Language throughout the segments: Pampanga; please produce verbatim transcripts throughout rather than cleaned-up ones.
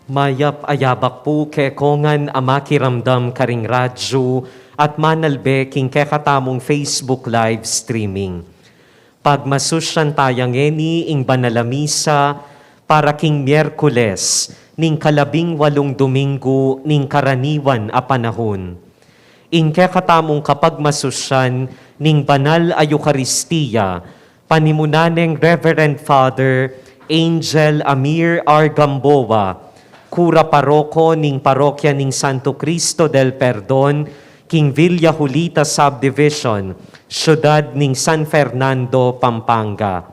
Mayap a yabak pu kekongan a makiramdam karing radyu at manalbe king kekatamung Facebook live streaming. Pagmasusyan taya ngeni ing banal a misa para king Miyerkules ning kalabing walung Domingo ning karaniwan a panahun. Ing kekatamung kapagmasusyan ning banal a Eukaristia, panimunan neng Reverend Father Angel Amir R. Gamboa, kura paroko ning parokya ning Santo Cristo del Perdon, king Villa Julita Subdivision, syudad ning San Fernando, Pampanga.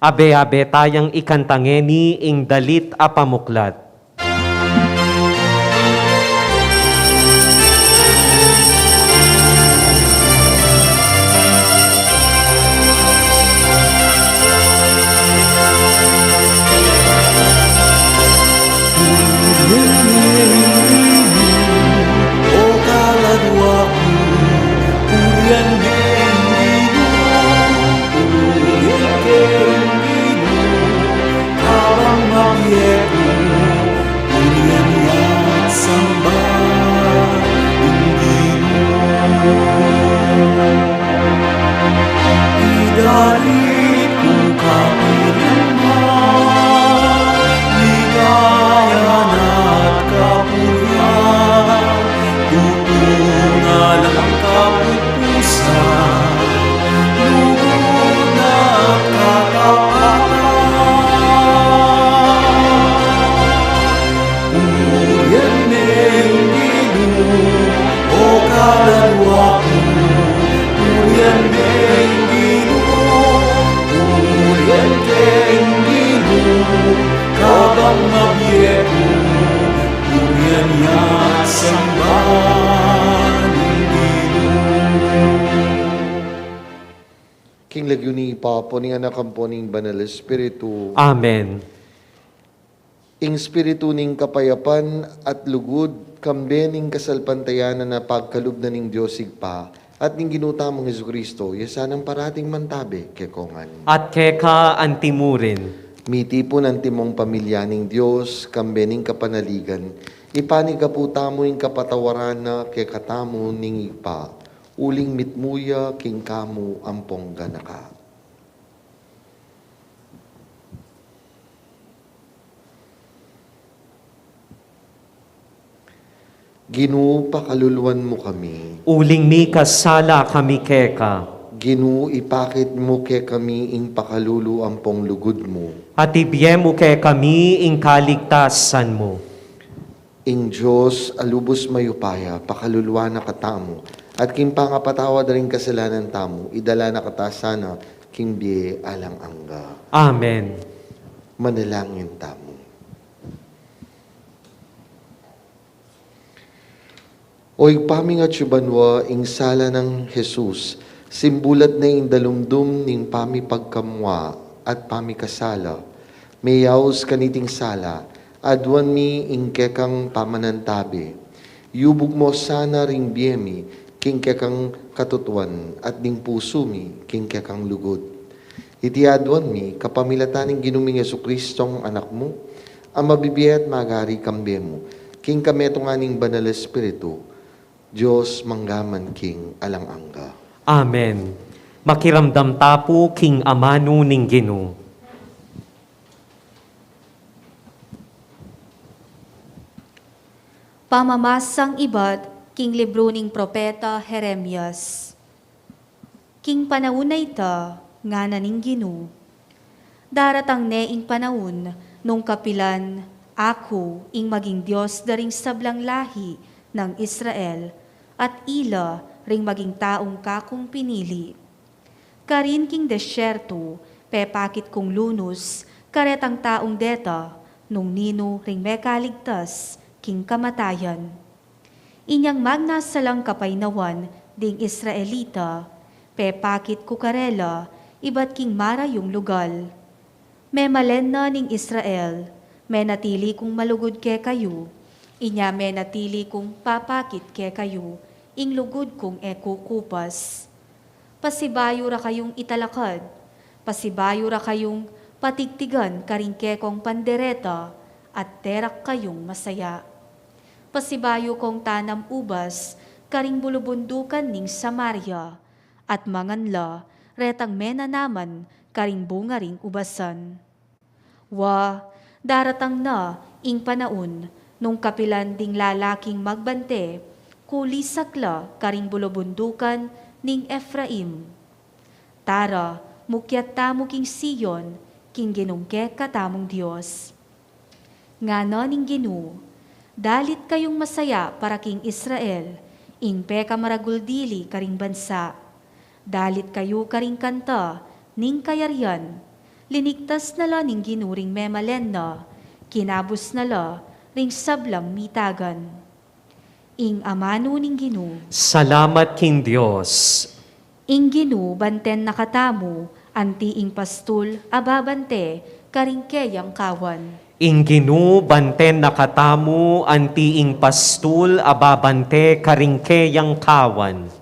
Abe-abe tayang ikanta ngeni ing dalit a pamuklat. O kaladwa ku, purian me ing Ginu, purian ke ing Ginu, kabang mabie ku, purian ya at samba ing Ginu. Idalit ku kapurian, ligaya na at kapurian, tutung alang kapupusan, lugud na at katapatan. Purian me ing Ginu, o kaladwa ku, purian me ing Ginu, purian ke ing Ginu, kabang mabie ku, purian ya at samba ing Ginu. King lagyu ning Ibpa, ampo ning Anak, ampo ning Banal Espiritu. Amen. Ing Espiritu ning kapayapan at lugud, kambe ning kasalpantayanan a pagkalub na ning Dios Ibpa at ning Ginu tamung Jesucristo, iya sanang parating mantabe kekongan. At keka antimurin. Mitipun antimong pamilya ning Dios, kambe ning kapanaligan, ipanyawad tamu ing kapatawaran na kekatamu ning Ibpa, uling mitmu ya king kamu ampong ganaka. Ginu, pakaluluan mu kami. Uling mikasala kami keka. Ginu, ipakit mu kekami ing pakalulu ampong lugud mu. At ibie mu kekami ing kaligtasan mu. Ing Dios a lubus mayupaya, pakaluluan na katamu, at king pangapatawad da ring kasalanan tamu, idala na kata sana king bie alang angga. Amen. Manalangin tamu. O Ibpa ming atsu banua, ing sala nang Jesus, simbulat na ing dalumdum ning pamipagkamua at pamikasala. Meyaus kaniting sala, aduan mi ing kekang pamanantabe. Yubug mu sana ring bie mi king kekang katutuan at ding pusu mi king kekang lugud. Iti aduan mi kapamilatan ning Ginu ming Jesucristong Anak mu, a mabibie at magari kambe mu, king kametungan ning Banal Espiritu, Dios mangga man king alang angga. Amen. Makiramdam ta pu king amanu ning Ginu. Pamamasang ibat king libru ning propeta Jeremias. King panaun a ita, ngana ning Ginu, daratang ne ing panaun nung kapilan aku ing maging Dios da ring sablang lahi nang Israel, at ila ring maging taung kakung pinili. Karin king desierto, pepakit kung lunus karetang taung deta, nung ninu ring mekaligtas king kamatayan. Inyang magnasalang kapaynawan ding Israelita, pepakit ku karela ibat king marayung lugal. Memalen na ning Israel, menatili kung malugud kekayu, inya menatili kung papakit kekayu ing lugud kung e kukupas. Pasibayu ra kayung italakad, pasibayu ra kayung patigtigan karing kekong pandereta, at derak kayung masaya. Pasibayu kong tanam ubas karing bulubundukan ning Samaria, at mangan la retang menanaman karing bunga ring ubasan. Wa, daratang na ing panaun nung kapilan ding lalaking magbante, kulisak la karing bulubundukan ning Efraim. Tara, mukyat tamu king Sion, king Ginung kekatamung Dios. Ngana ning Ginu, dalit kayung masaya para king Israel, ing pekamaragul dili karing bansa. Dalit kayu karing kanta ning kayarian. Linigtas na la ning Ginu ring memalen na, kinabus na la ring sablang mitagan. Ing amanu ning Ginu. Salamat king Dios. Ing Ginu banten na katamu, anti ing pastul a babante karing keyang kawan. Ing Ginu banten na katamu, anti ing pastul a babante karing keyang kawan.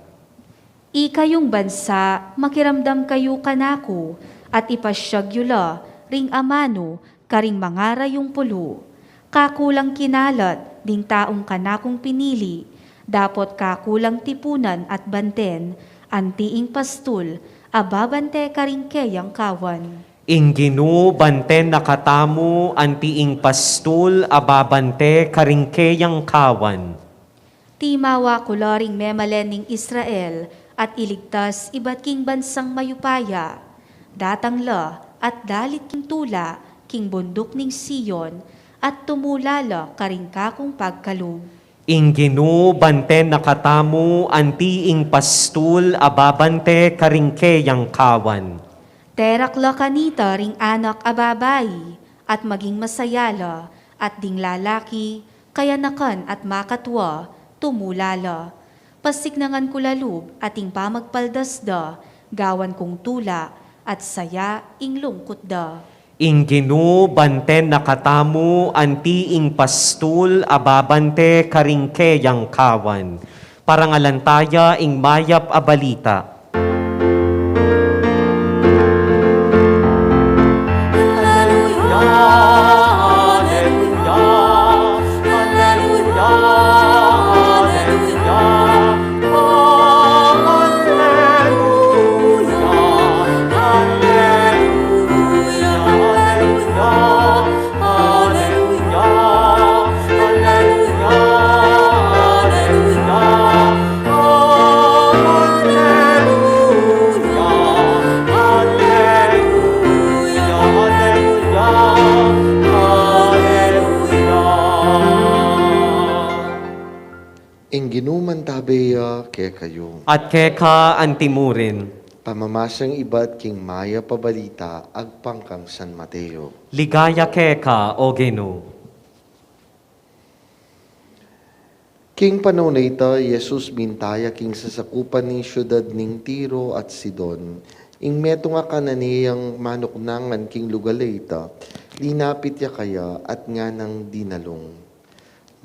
Ikayung bansa, makiramdam kayu kanaku, at ipasyag yu la ring amanu karing mangarayung pulu. Kaku lang kinalat ding taung kanakung pinili, dapot kaku lang tipunan at banten, anti ing pastul a babante karing keyang kawan. Ing Ginu banten na katamu, anti ing pastul a babante karing keyang kawan. Timawa ku la ring memalen ning Israel, at iligtas ibat king bansang mayupaya. Datang la at dalit king tula king bunduk ning Sion, at tumula la karing kakung pagkalub. Ing Ginu banten na katamu, anti ing pastul a babante karing keyang kawan. Derak la kanita ring anak a babai, at maging masaya la, at ding lalaki, kayanakan at makatua, tumula la. Pasiknangan ku la lub ating pamagpaldas da, gawan kung tula, at saya ing lungkut da. Ing Ginu banten na katamu, anti ing pastul a babante karing keyang kawan. Parangalan taya ing mayap a balita. Ing Ginu mantabe ya kekayu. At keka antimurin. Pamamasang ibat king mayap a balita agpang kang San Mateo. Ligaya keka, O Ginu. King panaun a ita, i Jesus minta ya king sasakupan ning siudad ning Tiro at Sidon. Ing metung a Cananeang manuknangan king lugal a ita, linapit ya kaya at nganang dinalung,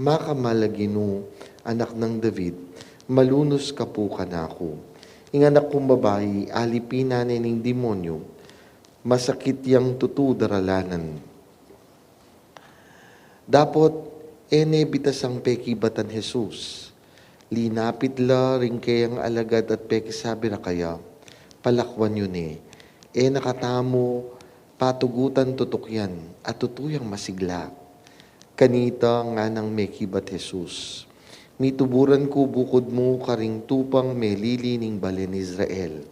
Makamal a Ginu, Anak nang David, malunus ka pu kanaku. Ing anak kung babai, alipinan ne ning demonyu, masakit yang tutu daralanan. Dapot, e ne bitasang pekibatan Jesus. Linapit la ring keyang alagad at pekisabi ra kaya, Palakwan yu ne, e na katamu patugutan tutukian, at tutu yang masigla. Kanita nganang mekibat Jesus, Mituburan ku bukud mu karing tupang melili ning balen Israel.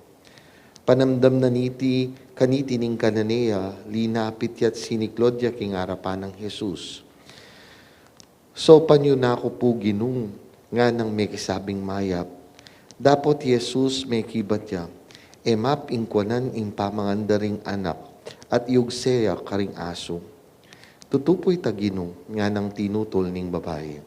Panamdam na niti, kaniti ning Cananea, linapit ya't siniklod ya king arapan nang Jesus. Saupan yu na ku pu, Ginu, nganang mekisabing mayap. Dapot i Jesus mekibat ya, E map ing kuanan ing pamangan da ring anak, at iugse ya karing asu. Tutu pu ita, Ginu, nganang tinutul ning babai.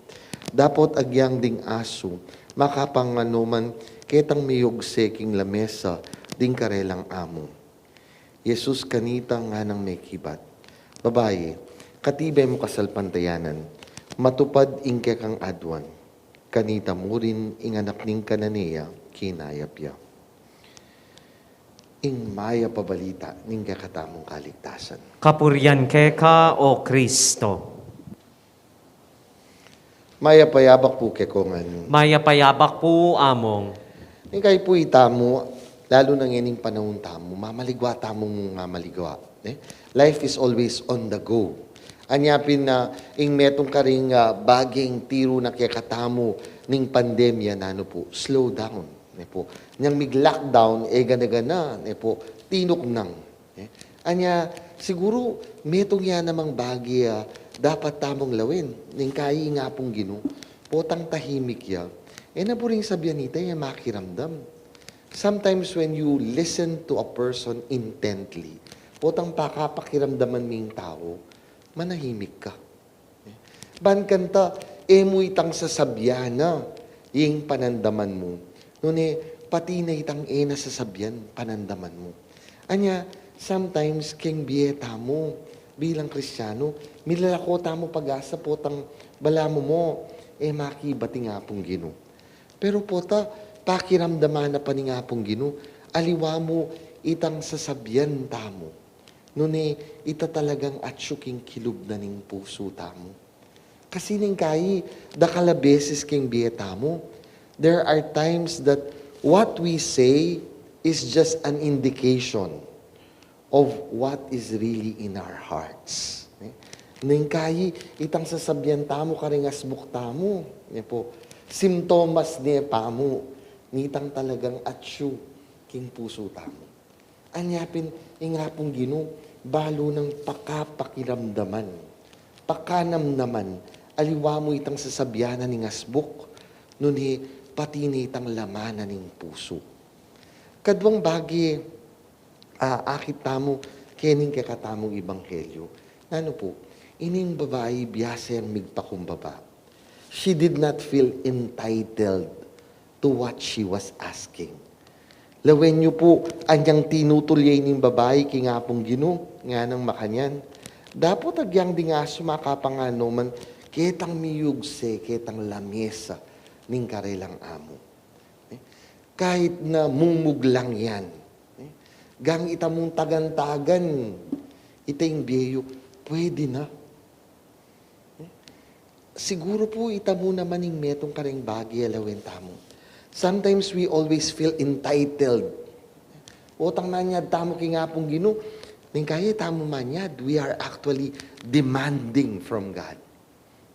Dapot agyang ding asu, makapangan no man ketang meyugse king lamesa ding karelang amu. Jesus kanita nganang mekibat, Babai, katibe mu kasalpantayanan, matupad ing kekang aduan. Kanita murin ing anak ning Cananea kinayap ya. Ing mayap a balita ning kekatamung kaligtasan. Kapurian keka, O Kristo. Mayap a yabak pu keko ngan. Mayap a yabak pu, Among. Ning kayi pu itamu, lalu na ngening panaun tamu, mamaligwa tamu, mamaligwa, eh? Life is always on the go. Anya pin, ah, ing metung karing, ah, baging tiru na kekatamu ning pandemya, nanu pu, slow down, ne pu. Nyang mig-lockdown, e gana-gana, ne pu, tinuknang. Eh, anya, siguru metung ya namang bage a dapat tamung lawen ning kayi ing Apung Ginu, potang tahimik ya, e na buring sabian ita ya makiramdam. Sometimes when you listen to a person intently, potang pakapakiramdaman mu ing tau, manahimik ka. Ban kanita, e mu itang sasabian na ing panandaman mu. Nune, pati na itang e na sasabian, panandaman mu. Anya, sometimes, keng bie tamu, bilang Kristianu, milalako tamu pag-asa potang balamu mo, e makibat ing Apung Ginu. Pero pota, pakiramdaman na pa ning Apung Ginu, aliwa mu itang sasabian tamu. Nune, ita talagang atyu king kilub na ning pusu tamu. Kasi ning kayi, dakal a beses king bie tamu, there are times that what we say is just an indication of what is really in our hearts. Eh? Ning kayi, itang sasabian tamu karing asbuk tamu, ne pu, simptomas ne pamu nitang talagang atyu king pusu tamu. Anya pin ing Apung Ginu, balu nang pakapakiramdaman, pakanamnaman, aliwa mu itang sasabian na ning asbuk, nune pati na itang laman na ning pusu. Kaduang bage, ah, akit tamu kening kekatamung ebanghelyo. Nanu pu, ining babai biasa yang migpakumbaba. She did not feel entitled to what she was asking. Lawen yu pu, anyang tinutul ya ining babai king Apung Ginu, nganang makanyan, dapot agyang ding asu makapanganu man ketang miyugse ketang lamesa ning karelang amu. Eh, kahit na mumuglang yan, eh, gang ita mung tagan-tagan ita ing bie yu, pwede na. Eh, siguru pu ita mu naman ing metung karing bage a lawen tamu. Sometimes we always feel entitled. Potang manyad tamu king Apung Ginu, ning kayi tamu manyad, we are actually demanding from God.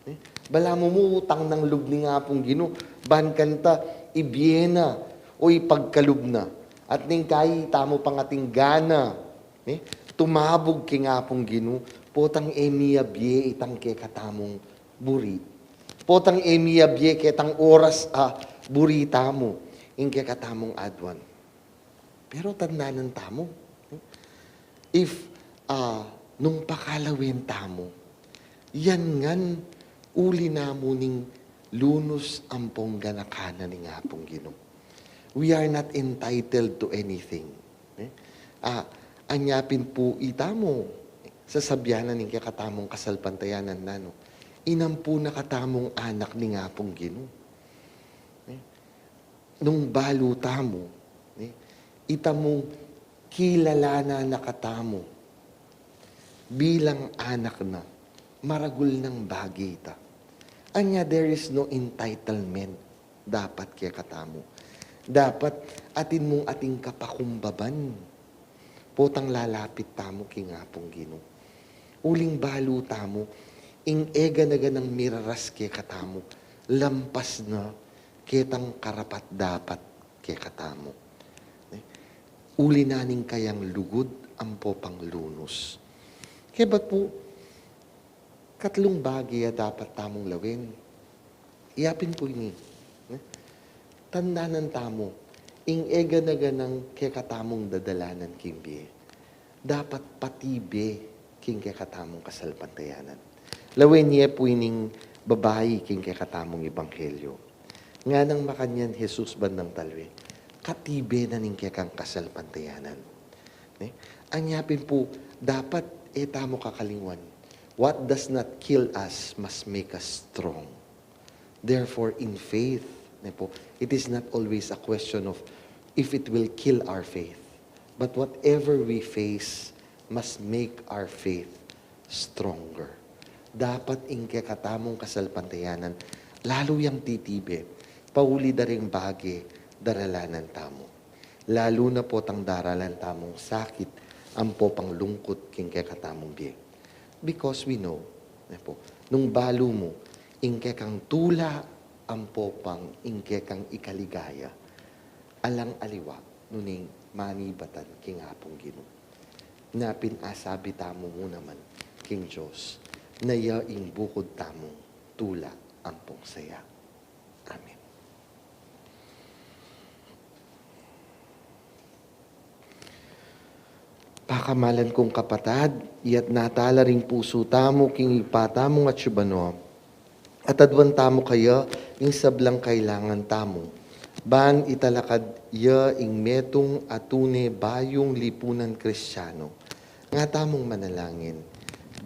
Eh, balamu mu utang nang lub ning Apung Ginu, ban kanita ibie na o ipagkalub na. At ning kayi tamu pang ating gana, eh, tumabug king Apung Ginu, potang e miyabie itang kekatamung buri. Potang e miyabie ketang oras a buri tamu ing kekatamung aduan. Pero tandanan tamu, if, ah, nung pakalawen tamu, yan ngan uli na mu ning lunus ampong ganaka na ning Apung Ginu. We are not entitled to anything. Eh? Ah, anya pin pu itamu, sasabian na ning kekatamung kasalpantayanan, nanu, inampu na katamung anak ning Apung Ginu. Eh? Nung balu tamu, eh, ita mung kilalanan na katamu bilang anak na, maragul nang bage ita. Anya, there is no entitlement dapat kekatamu. Dapat atin mung ating kapakumbaban potang lalapit tamu king Apung Ginu. Uling balu tamu, ing e gana-ganang miraras kekatamu, lampas na ketang karapat-dapat kekatamu. Eh, uli na ning kayang lugud ampo panglunus. Kaya ba pu, katlung bage a dapat tamung lawen. Iya pin pu ini, eh, tandanan tamu, ing e gana-ganang kekatamung dadalanan king bie, dapat patibe king kekatamung kasalpantayanan. Lawen ye pu ining babai king kekatamung ebanghelyo. Nganang makanyan Jesus bandang talwe, katibe na ning kekang kasalpantayanan. Ne? Anya pin pu, dapat e tamu kakalingwan, what does not kill us must make us strong. Therefore, in faith, ne po, it is not always a question of if it will kill our faith, but whatever we face must make our faith stronger. Dapat ing kekatamung kasalpantayanan, lalu yang titibe, pauli da ring bage daralanan tamu. Lalu na potang daralan tamung sakit, ampo panglungkut king kekatamung bie. Because we know, ne po, nung balu mu, ing kekang tula, ampo pang ing kekang ikaligaya, alang aliwa, nune ing manibatan king Apung Ginu. Na pin asabi tamu mu naman king Dios, na ya ing bukud tamung tula ampong saya. Amen. Pakamalan kung kapatad, iyatas tala ring pusu tamu king Ibpa tamung atsu banua. At aduan tamu kaya ing sablang kailangan tamu. Ban italakad ya ing metung a tune bayung lipunan Kristiano. Nga tamung manalangin,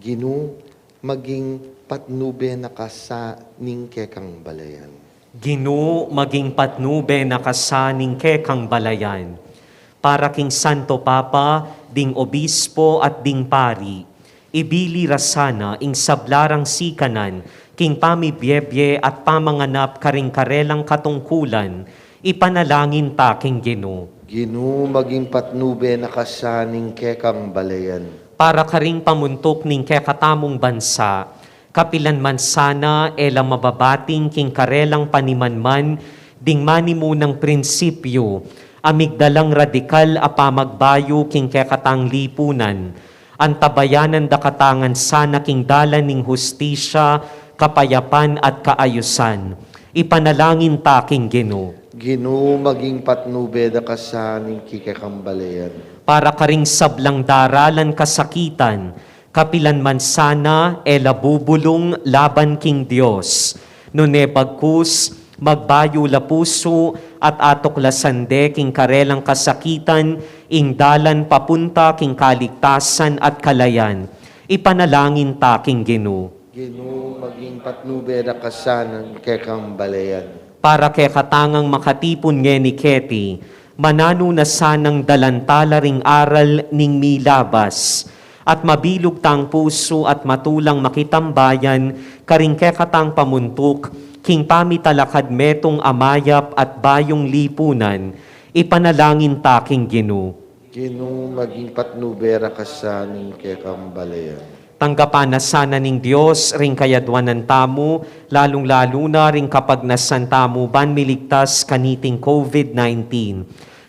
Ginu, maging patnube na ka sa ning kekang balayan. Ginu, maging patnube na ka sa ning kekang balayan. Para king Santo Papa, ding Obispo at ding Pari, ibili ra sana ing sabla rang sikanan king pamibiebie at pamanganap karing karelang katungkulan, ipanalangin ta king Ginu. Ginu, maging patnube na ka sa ning kekang balayan. Para karing pamuntuk ning kekatamung bansa, kapilan man sana e la mababating king karelang panimanman ding manimunang prinsipyu a migdalang radikal a pamagbayu king kekatang lipunan, antabayanan da kata ngan sana king dalan ning hustisya, kapayapan at kaayusan. Ipanalangin ta king Ginu. Ginu, maging patnube da ka sa ning kekang balayan. Para karing sablang daralan kasakitan, kapilan man sana e la bubulung laban king Dios, nune bagkus magbayu la pusu at atuklasan de king karelang kasakitan ing dalan papunta king kaligtasan at kalayan. Ipanalangin ta king Ginu. Ginu, maging patnube da ka sa ning kekang balayan. Para kekatang makatipun ngeni keti, mananu na sanang dalan tala ring aral ning milabas, at mabilug tang pusu at matulang makitambayan karing kekatang pamuntuk king pamitalakad metung a mayap at bayung lipunan. Ipanalangin ta king Ginu. Ginu, maging patnube da ka sa ning kekang balayan. Tanggapan na sana ning Dios ring kayadwanan tamu, lalung-lalu na ring kapagnasan tamu ban miligtas kaniting COVID nineteen.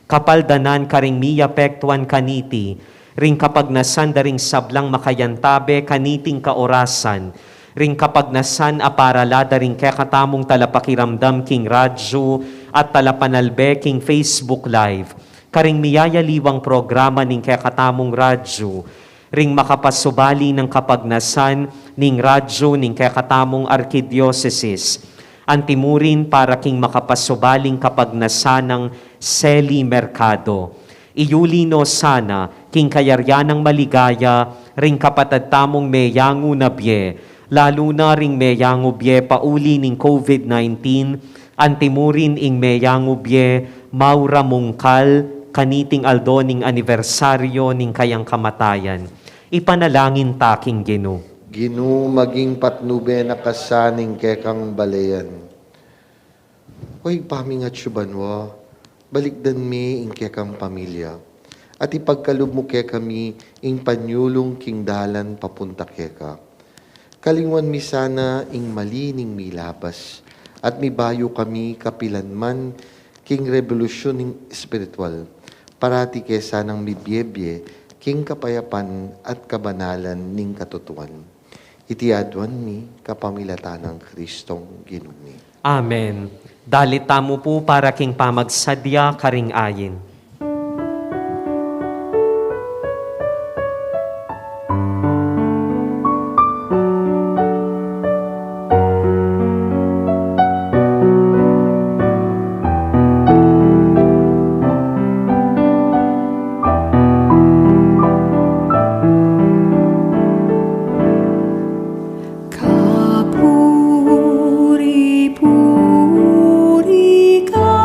Kapaldanan karing miapektuan kaniti, ring kapagnasan da ring sablang makayantabe kaniting kaorasan, ring kapagnasan a parala da ring kekatamung talapakiramdam king radyu at talapanalbe king Facebook Live, karing miyayaliwang programa ning kekatamung radyu, ring makapasubali nang kapagnasan ning radyu ning kekatamung arkidiosesis, antimurin para king makapasubaling kapagnasan nang Seli Mercado. Iyuli no sana king kayarian nang maligaya ring kapatad tamung meyangu na bie, lalu na ring meyangu bie pauli ning COVID nineteen, antimurin ing meyangu bie maura mungkal kaniting aldo ning anibersaryo ning kayang kamatayan. Ipanalangin ta king Ginu. Ginu, maging patnube na ka sa ning kekang balayan. O Ibpa ming atsu banua, balikdan mi ing kekang pamilya, at ipagkalub mu kekami ing panyulung king dalan papunta keka. Kalingwan mi sana ing mali ning milabas, at mibayu kami kapilan man king rebolusyun ning espiritual, parati ke sanang mibiebie king kapayapan at kabanalan ning katutuan. Iti aduan mi kapamilatan nang Kristong Ginu mi. Amen. Dalit tamu pu para king pamagsadya karing ayin. Kapuri-puri ka.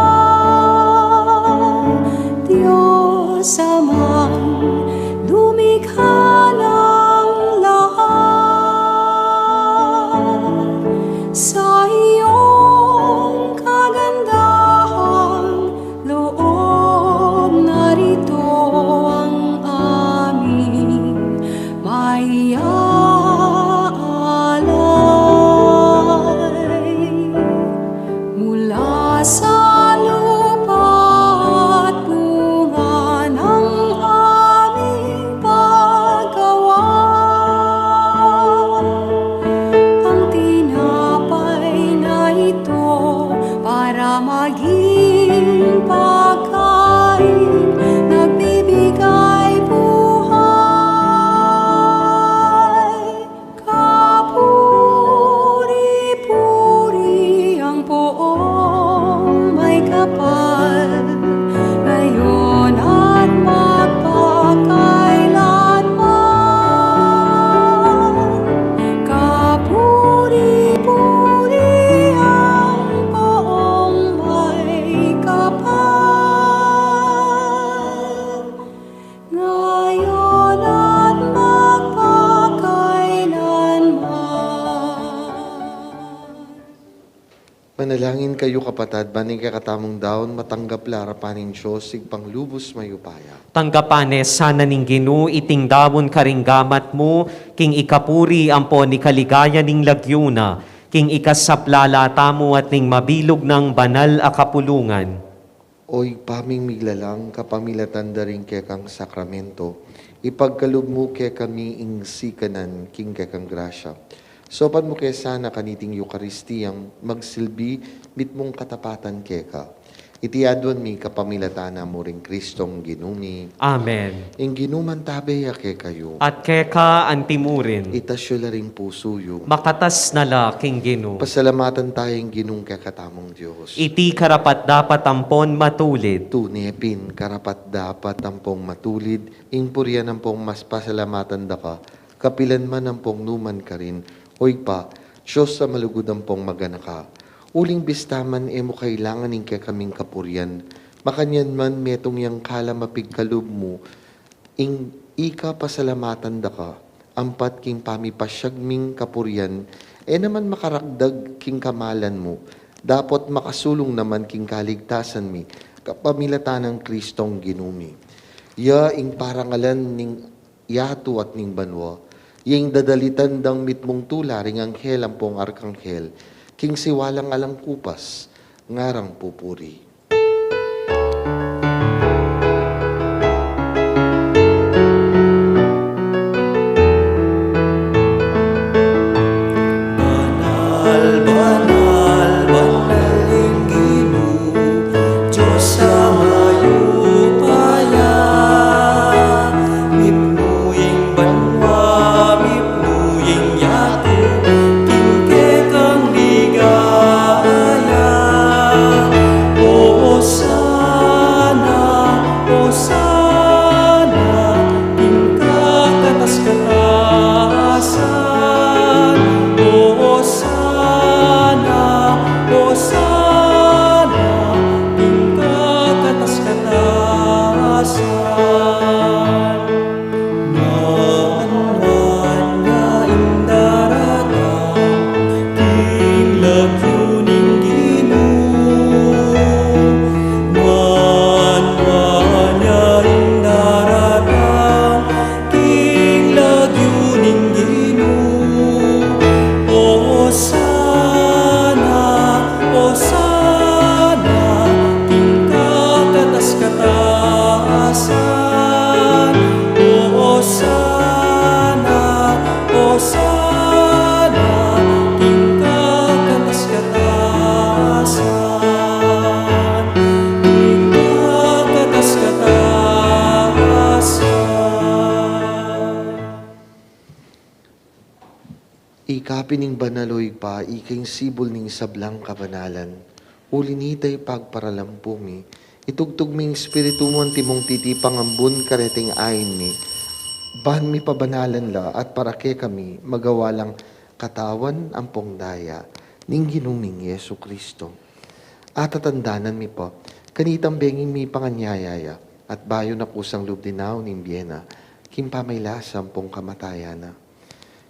Alay mula sa lupa at bunga ng aming paggawa, ang tinapay na ito para maging pagkain, nagbibigay buhay. Kapuri-puri ang poong may kapal, ngayon at magpakailanman. Kapuri-puri ang poong may kapal, ngayon at magpakailanman. Manalangin kayu, kapatad, ban ing kekatamung daun matanggap la arapan ning Dios, Ibpang lubus mayupaya. Tanggapan ne sana ning Ginu iting daun karing gamat mu, king ikapuri ampon ikaligaya ning lagyu na, king ikasaplala tamu at ning mabilug nang banal a kapulungan. O Ibpa ming miglalang, kapamilatan da ring kekang sakramento, ipagkalub mu kekami ing sikanan king kekang grasya. Saupan mu ke sana kaniting Eukaristiyang magsilbi mitmung katapatan keka. Iti aduan mi kapamilatan na mu ring Kristong Ginu mi. Amen. Ing Ginu mantabe ya kekayu. At keka antimurin. Itas yu la ring pusu yu. Makatas na la king Ginu. Pasalamatan taya ing Ginung kekatamung Dios. Iti karapat-dapat ampon matulid. Tune pin karapat-dapat ampong matulid, ing purian ampong mas pasalamatan da ka, kapilan man ampong numan karin, o Ibpa, Dios a malugud ampong maganaka. Uling bista man e mu kailangan ing kekaming kapurian, makanyan man metung yang kala mapigkalub mu, ing ika pasalamatan da ka, ampat king pamipasyag ming kapurian, e naman makaragdag king kamalan mu, dapot makasulung naman king kaligtasan mi, kapamilatan nang Kristong Ginu mi. Ya ing parangalan ning yatu at ning banua, ya ing dadalitan dang mitmung tula ring anghel ampong arkanghel, king siwalang alang kupas, ngarang pupuri. Banal, banal, banal ing Ginu, Dios a mayupaya. Mipnu ing banua, mipnu ing yatu, king kekang ligaya. Osana, osana, king kakatas-katasan. Osana, osana, king kakatas-katasan. Nuan ya ing daratang king lagyu ning Ginu. Nuan ya ing daratang king lagyu ning Ginu. Osana, osana, king kakatas-katasan. Osana, osana, king kakatas-katasan. King kakatas-katasan. Ika pin ing banal, o Ibpa, ika ing sibul ning sablang kabanalan. Uli nita ipagparalampu mi, itugtug mi ing Espiritu mu antimong titipang ambun kareting ain mi, ban mipabanalan la at para kekami magawa lang katawan ampong daya ning Ginu ming Jesu-Cristo. Atatandanan mi pa kanitang bengi mipanganyaya ya, at bayu na kusang lub dinaun ing bie na, king pamailasa ampong kamatayan na,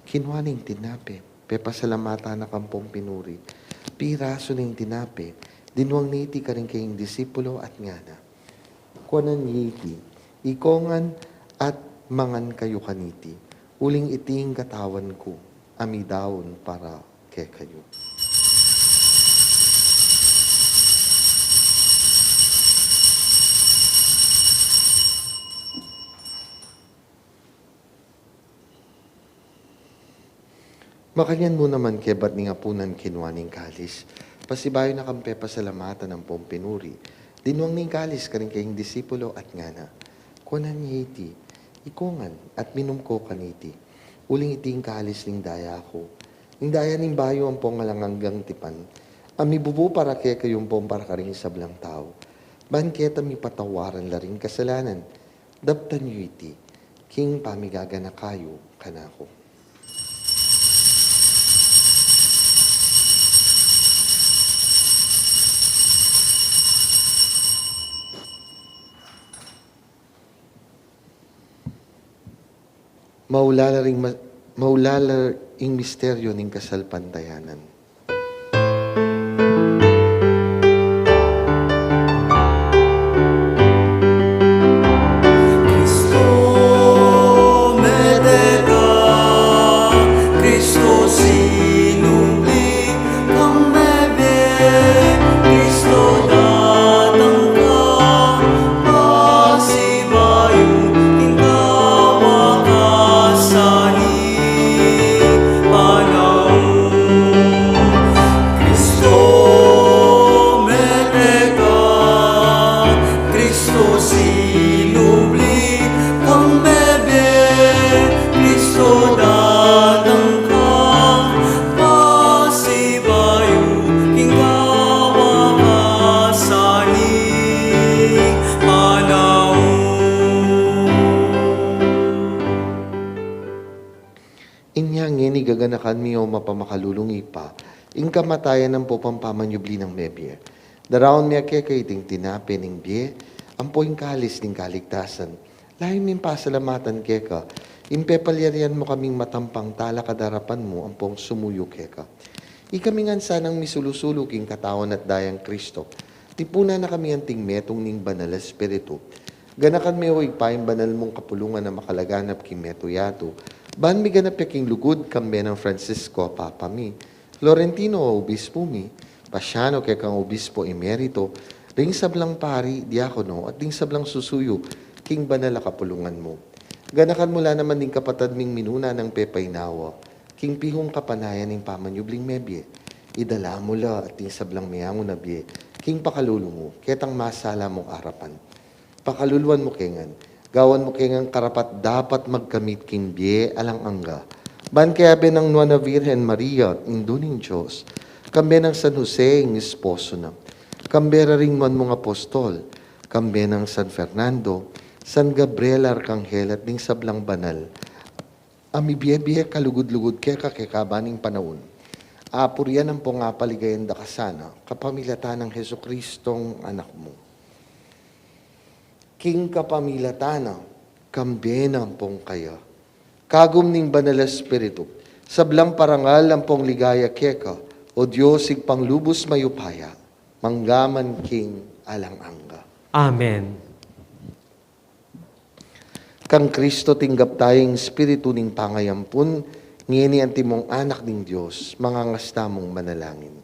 kinua ne ing tinape, pepasalamatan na kampong pinuri, pirasu ne ing tinape, dinuang ne iti karing kayang disipulo at ngana: Kuanan ye iti, ikongan at mangan kayu kaniti, Uling iti ing katawan ku, a midaun para kekayu. Makanyan mu naman kebat ning apunan kinua ne ing kalis, pasibayu na kang pepasalamatan ampong pinuri, dinuang ne ing kalis karing kayang disipulo at ngana: Kuanan ye iti, ikong ngan, at minum ko kaniti. Uling iti ing kalis ning daya ku, ing daya ning bayu ampong alang anggang tipan, a mibubu para kekayu ampong para karing sablang tau, ban keta mipatawaran la ring kasalanan. Daptan yu iti king pamigaganaka yu kanaku. Maulalar ing ma-, maulalar ing misteryo ning kasalpantayanan. Kristo, mete ka, Kristo, sinubli kang mebie, Kristo, datang ka, pasibayu king kawakasan ning panaun. Kristo, mete ka, Kristo, sinubli kang mebie, Kristo, datang ka, pasibayu king kawakasan ning panaun. Inya ngeni gaganakan mi, o mapamakalulung Ibpa, ing kamatayan ampong pamanyubli nang mebie. Daraun mi keka iting tinape ning bie ampo ing kalis ning kaligtasan. Layun ming pasalamatan keka ing pepalyarian mu kaming matampang talakad king arapan mu ampong sumuyu keka. Ikami ngan sanang misulu-sulu king katawan at dayang Kristo, tipunan na kami anting metung ning Banal a Espiritu. Ganakan me, o Ibpa, ing banal mung kapulungan a makalaganap king metung yatu, ban miganap ya king lugud, kambe nang Francisco a Papa mi, Florentino a Obispo mi, Pasiano kekang Obispo Emerito, ring sablang pari, diakono, at ding sablang susuyu king banal a kapulungan mu. Ganakan mu la naman ding kapatad ming minuna nang pepainawa king pihung kapanayan ning pamanyubling mebie. Idala mu la at ding sablang meangu na bie king pakalulu mu, ketang masala mung arapan. Pakaluluan mu ke ngan, gawan mu ke ngan karapat-dapat magkamit king bie alang angga, ban kayabe nang Nuan a Virgen Maria, Indu ning Dios, kambe nang San Jose, ing esposo na, kambe ra ring nuan mung apostol, kambe nang San Fernando, San Gabriel Arkanghel, at ding sablang banal a mibie-bie kalugud-lugud keka kekaban ning panaun, apurian ampong apaligayan da ka sana kapamilatan nang Jesucristong Anak mu. King kapamilatan na, kambe na ampong kaya, kagum ning Banal a Espiritu, sablang parangal ampong ligaya keka, O Dios, Ibpang lubus mayupaya, mangga man king alang angga. Amen. Kang Kristo tinggap taya ing Espiritu ning pangayampun, ngeni antimong anak ning Dios, mangangasta mung manalangin.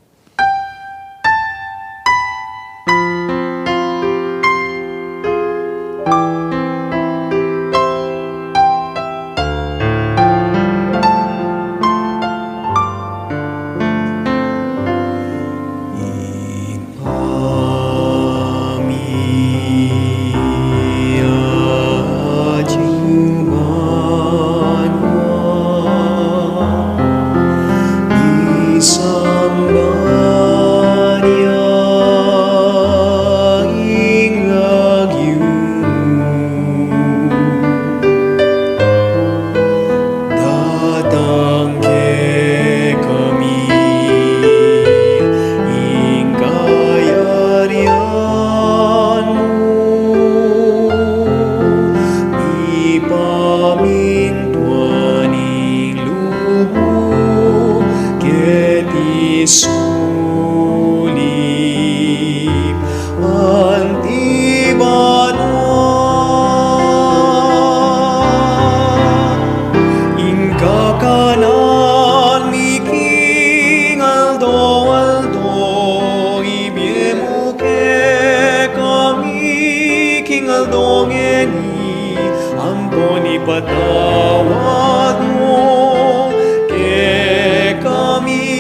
Ngan mi king aldo-aldo, ibie mu kekami king aldo ngeni, ampon ipatawad mu kekami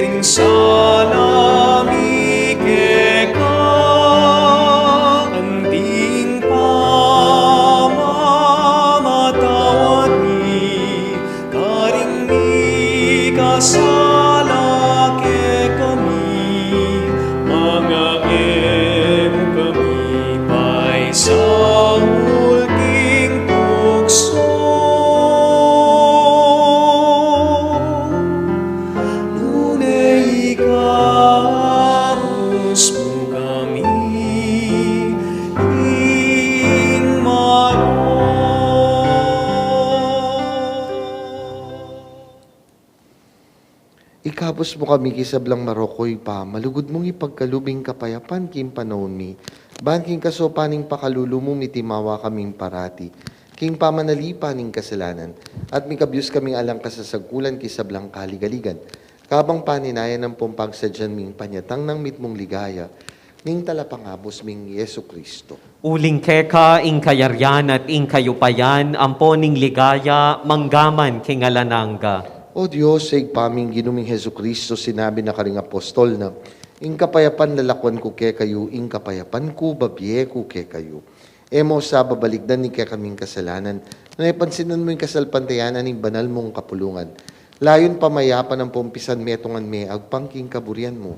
ring sala mi keka, anting pamamatawad mi karing mikasala kekami, manga e mu kami paisaul king tuksu, nune ikabus mu kami king marok. Ikabus mu kami king sablang marok, O Ibpa, malugud mung ipagkalub ing kapayapan king panaun mi, ban king kasaupan ning pakalulu mu, mitimawa kaming parati king pamanalipan ning kasalanan, at mikabyus kaming alang kasasagkulan king sablang kaligaligan, kabang paninayan ampon pagsadyan ming panyatang nang mitmung ligaya ning Talapangabus ming Jesucristo. Uling keka ing kayarian at ing kayupayan ampon ing ligaya manggaman king alang angga. O Dios, Ibpa ming Ginu ming Jesucristo, sinabi na karing apostol na, "Ing kapayapan lalakuan ku kekayu, ing kapayapan ku babie ku kekayu." E mu sa babalikdan ing kekaming kasalanan, nune pansinan mu ing kasalpantayanan ning banal mung kapulungan. Layun pamayapan ampon pisanmetungan me agpang king kaburian mu.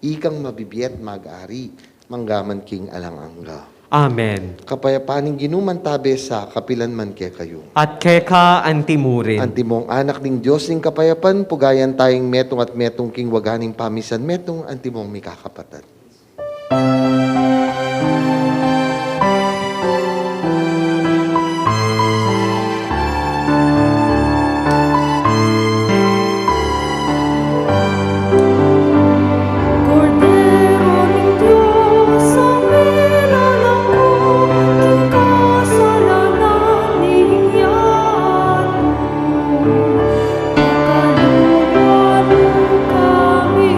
Ikang mabibie at mag-ari manggaman king alang angga. Amen. Kapayapan ning Ginu mantabe sa kapilan man kekayu. At keka antimurin. Antimong anak ning Dios ning kapayapan, pugayan tayung metung at metung king waga ning pamisanmetung, antimong mikakapatad. Kordero ning Dios, a milalako king kasalanan ning yatu. Pakaluluan mu kami,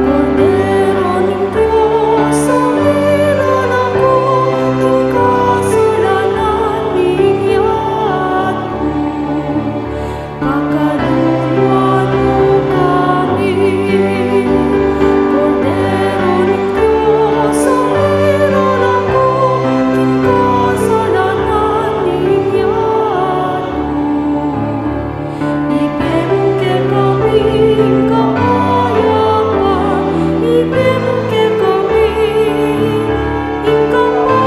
Kordero ning Dios, a milalako king kasalanan ning yatu. Pakaluluan mu kami, Kordero ning Dios, a milalako king kasalanan ning yatu. Ibie mu kekami ing kapayapan, ibie mu kekami ing kapayapan.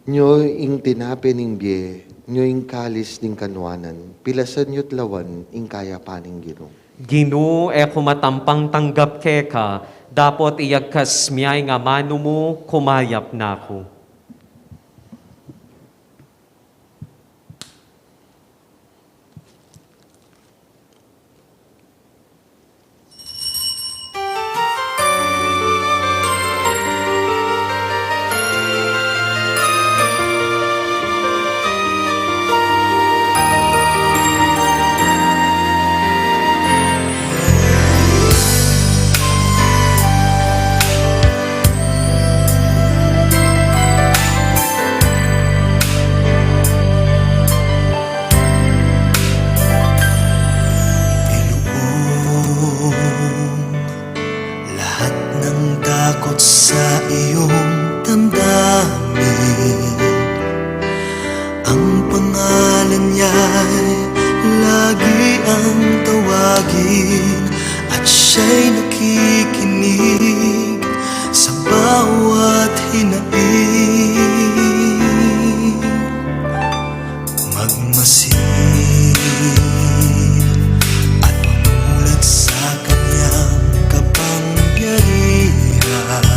Nyo ing tinape ning bie, nyo ing kalis ning kanuanan, pilasan yu't lawan ing kayapan ning Ginu. Ginu, e ku matampang tanggap keka, dapot iyagkas mi ya ing amanu mu, kumayap na ku. Lahat ng takot sa iyong damdamin, ang pangalan niya'y lagi ang tawagin, at siya'y nakikinig sa bawat hinaing. Magmasid at mamulat sa kanyang kapangyarihan.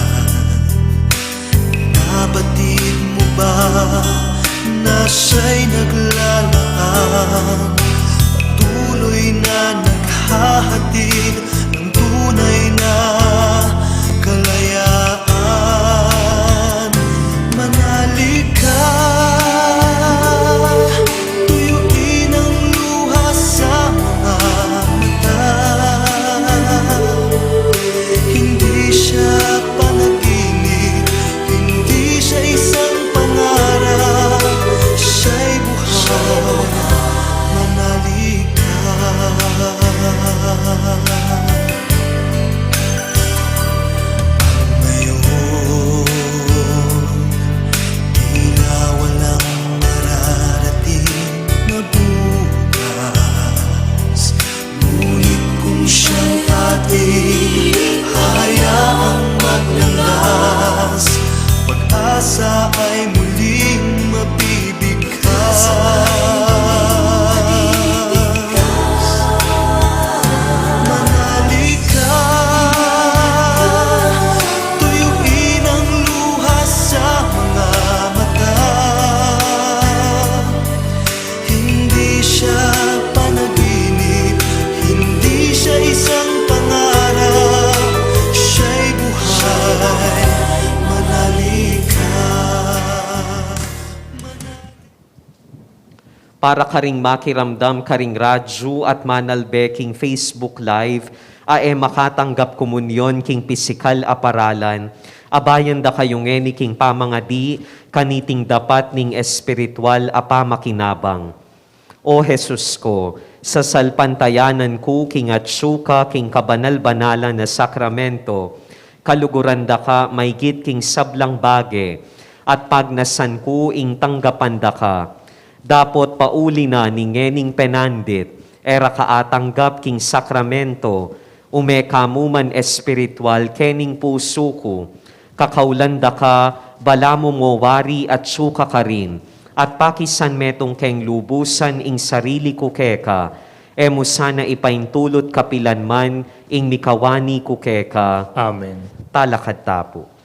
Nabatid mo ba na siya'y naglalaan? Patuloy na ng tunay na kalayaan. Manalig ka, tuyuin ang luha sa mga mata. Hindi siya panaginip, hindi siya isang pangarap, siya'y buhay. Manalig ka. Ngayon, tila walang mararating na bukas. Ngunit kung siyang ating hayaang maglalas, pag-asa ay muling mabibigkas. Manalig ka, tuyuin ang luha sa mga mata. Hindi siya panaginip, hindi siya isang pangarap, siya'y buhay. Manalig ka. Para karing makiramdam karing radyu at manalbe king Facebook Live, a e makatanggap komunyon king pisikal a paralan, abayan da kayu ngeni king pamangadi kaniting dapat ning espiritual a pamakinabang. O Jesus ko, sasalpantayanan ku king atsu ka king kabanal-banalan a sakramento, kaluguran da ka maygit king sablang bage, at pagnasan ku ing tanggapan da ka. Dapot pauli na ning ngening penandit, e ra ka atanggap king sakramento, ume ka mu man espiritual kening pusu ku. Kakaulan da ka, balamu mo wari atsu ka karin, at pakisan metung keng lubusan ing sarili ku keka, e mu sana ipaintulut kapilan man ing mikawani ku keka. Amen. Talakad ta pu.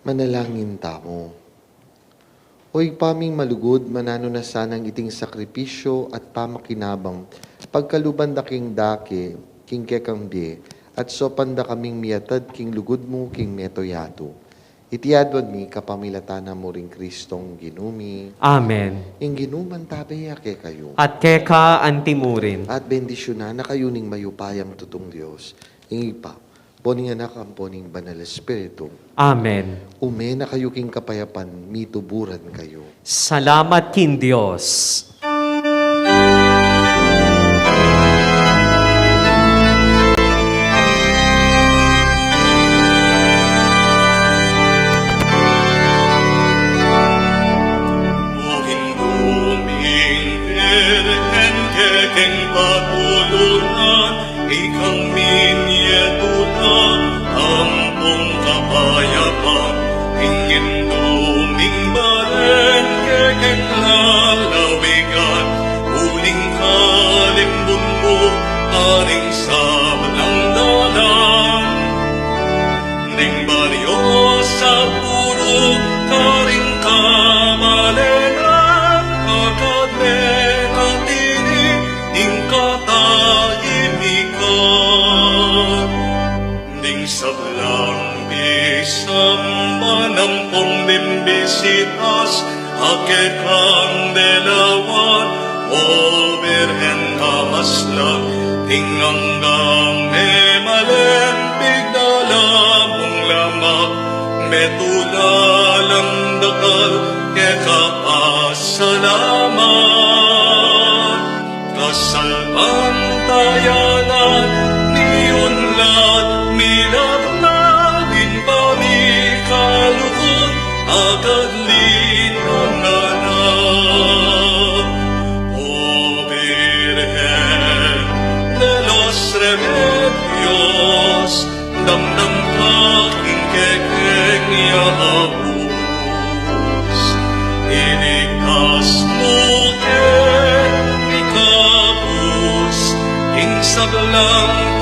Manalangin tamu. O Ibpa ming malugud, mananu na sanang iting sakripisyu at pamakinabang pagkaluban da king dake king kekang bie, at saupan da kaming miatad king lugud mu king mabilug a yatu. Iti aduan mi kapamilatan na mu ring Kristong Ginu mi. Amen. Ing Ginu mantabe ya kekayu. At keka antimurin. At bendisyunan na kayu ning mayupayang tutung Dios, ing Ibpa, ampo ning Anak, ampo ning Banal Espiritu. Amen. Ume na kayu king kapayapan, mituburan kayu. Salamat king Dios. O Ginu ming Birhen, kekeng patulunan, ikang minie tula ampong kapayapan, ing Indu ming balen kekeng lalawigan, uling kalimbun mu karing sablang dalan. Ding baryu sa puru karing kamalenan, agad me na tini ing katahimikan. Ding sablang bisamban ampong bimbisitas, a kekang delawan, O Birhen a maslak, ing anggang memalen pigdala mung lamak, metula lang dakal keka pasalamat. Kasalpantayanan mi unlat, milagnan ing pamikalugud, agad linanganap. O Birhen de los Remedios, damdam ka king kekeng ya abus. Iligtas mu keni kabus ing sablang